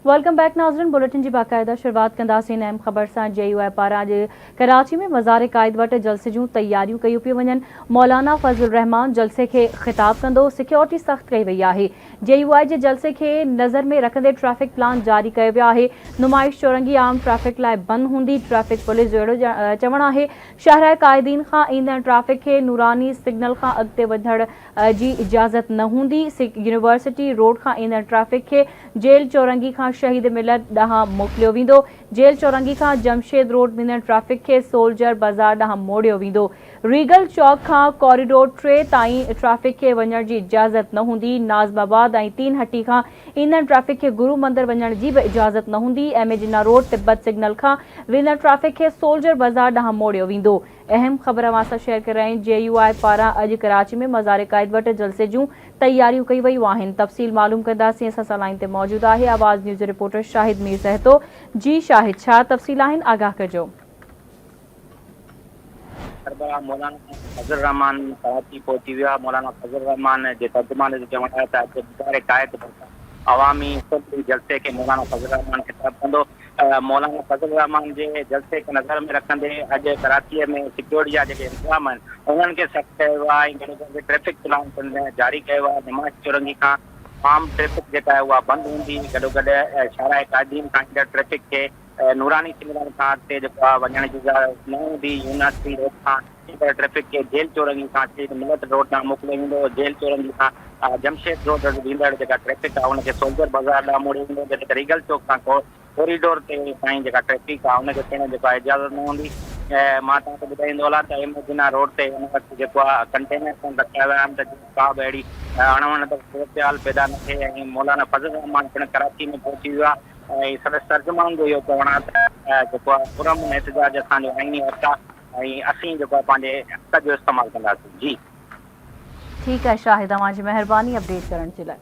Welcome back ناظرين bulletin جي باقاعده شروعات ڪنداسين اهم خبر سان جي يو آء پاران اڄ ڪراچي ۾ مزار قائد وٽ جلسي جون تياريون ڪيون پيون وڃن مولانا فضل الرحمان جلسي کي خطاب ڪندو سيڪيورٽي سخت ڪئي وئي آهي جي يو آء جي جلسي کي نظر ۾ رکندي ٽريفڪ پلان جاري ڪيو ويو آهي نمائش چورنگي عام ٽريفڪ لاء بند هوندي ٽريفڪ پوليس جو اهڙو چوڻ آهي شاهراهه قائدين کان ايندڙ ٽريفڪ کي نوراني سگنل کان اڳتي وڌڻ جي اجازت نه هوندي، يونيورسٽي روڊ کان ايندڙ ٽريفڪ کي جيل چورنگي کان شهيد ملت ڏانهن موڪليو ويندو، جيل چورنگي کان جمشيد روڊ ويندڙ ٽريفڪ کي سولجر بازار ڏانهن موڙيو ويندو، ريگل چوڪ کان ڪوريڊور ٽي تائين ٽريفڪ کي وڃڻ جي اجازت نه هوندي، ناظم آباد ۽ تين هٽي کان ايندڙ ٽريفڪ کي گرو مندر وڃڻ جي به اجازت نه هوندي، M A Jinnah road Tibet signal کان ويندڙ ٽريفڪ کي سولجر بازار ڏانهن موڙيو ويندو. اهم خبر اوهان سان شيئر ڪري رهيا آهيون جي يو آء پاران اڄ ڪراچي ۾ مزار قائد وٽ جلسي جون تياريون ڪئي ويون آهن تفصيل معلوم ڪنداسين اسان سان لائين تي موجود آهي آواز نيوز جو رپورٽر شاهد مير سهتو جي شاهد ڇا تفصيل آهن آگاهه ڪجو. سربراهه مولانا فضل الرحمان ڪراچي پهچي ويو آهي مولانا فضل الرحمان جي ترجمان جو چوڻ آهي ته اڄ مزار قائد ڀرسان عوامي اسيمبلي جلسي کي مولانا فضل الرحمان خطاب ڪندو. مولانا فضل الرحمان جي جلسي کي نظر ۾ رکندي اڄ ڪراچيء ۾ سيڪيورٽي جا جيڪي انتظام آهن انهن کي سخت ڪيو ويو آهي ۽ گڏوگڏ ٽريفڪ پلان پڻ جاري ڪيو ويو آهي نمائش چورنگي کان عام ٽريفڪ جيڪا آهي اها بند هوندي گڏوگڏ شاهراهه قائدين کان ايندڙ ٽريفڪ کي نوراني سگنل کان اڳتي جيڪو آهي وڃڻ جي اجازت نه هوندي يونيورسٽي روڊ کان ايندڙ ٽريفڪ کي جيل چورنگي کان شهيد ملت روڊ ڏانهن موڪليو ويندو، جيل چورنگي کان جمشيد روڊ ويندڙ جيڪا ٽريفڪ آهي ان کي سولجر بازار ڏانهن موڙيو ويندو، جڏهن ته ريگل چوڪ کان ڪوريڊور تي تائين جيڪا ٽريفڪ آهي ان کي پڻ جيڪو آهي اجازت نه هوندي. مان توهان کي ٻڌائيندو هلان ته ايم اي جناح روڊ تي هن وقت جيڪو آهي ڪنٽينر پڻ رکيا ويا آهن ته جيئن ڪا به اهڙي اڻوڻندڙ صورتحال پيدا نه ٿئي ۽ مولانا فضل الرحمان پڻ ڪراچي ۾ پهچي ويو آهي ۽ سندس ترجمان جو اهو چوڻ آهي ته جيڪو آهي پرامن احتجاج اسان جو آئيني حق آهي. ۽ اسين جيڪو آهي پنهنجي حق جو استعمال ڪنداسين جي. ٺيڪ آهي شاهد اوهان جي مهرباني اپڊيٽ ڪرڻ جي لاء.